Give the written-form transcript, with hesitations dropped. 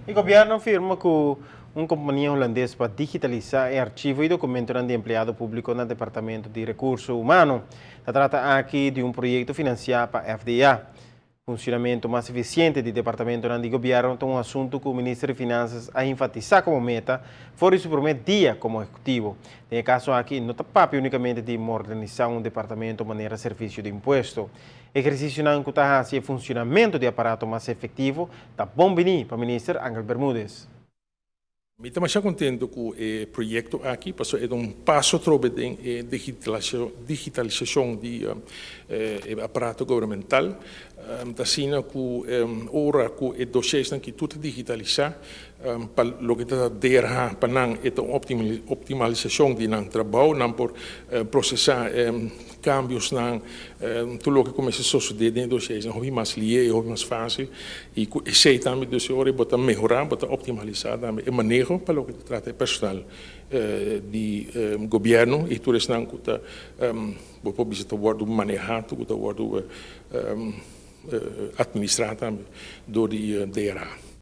E gobierno a firma cu un compania Hulandes pa digitalisa e archivo y documentonan di empleado publico na Departamento di Recurso Humano. Ta trata aki di un proyecto financia pa FDA. Funcionamento mas eficiente di departamentonan di gobierno ta un asunto cu Minister di Finanzas a enfatisa como meta for di su prome dia como ehecutivo. Den e caso aki no ta papia unicamente di modernisa un departamento manera Servicio di Impuesto. Ehercicionan cu ta haci e funcionamento di aparato mas efectivo ta bon bini pa Minister Angel Bermudez. Mi ta masha contento cu e proyecto aki, pasobra e ta un paso trobe den e digitalisacion di e aparato gubernamental. Ta asina cu ora cu e dossiersnan aki tur ta digitalisa, pa loke ta DRH pa nan e ta un optimalisacion di nan trabou, nan por procesa cambiosnan, tur loke cu mester sosode den e dossiersnan hopi mas lihe y hopi mas facil y cu esey tambe dus e ora bo ta mehora, bo ta optimalisa tambe e maneho pa loke ta trata e personal di gobierno y tur esnan cu ta bo por bisa ta wordo maneha, cu ta wordo administra tambe door di DRH.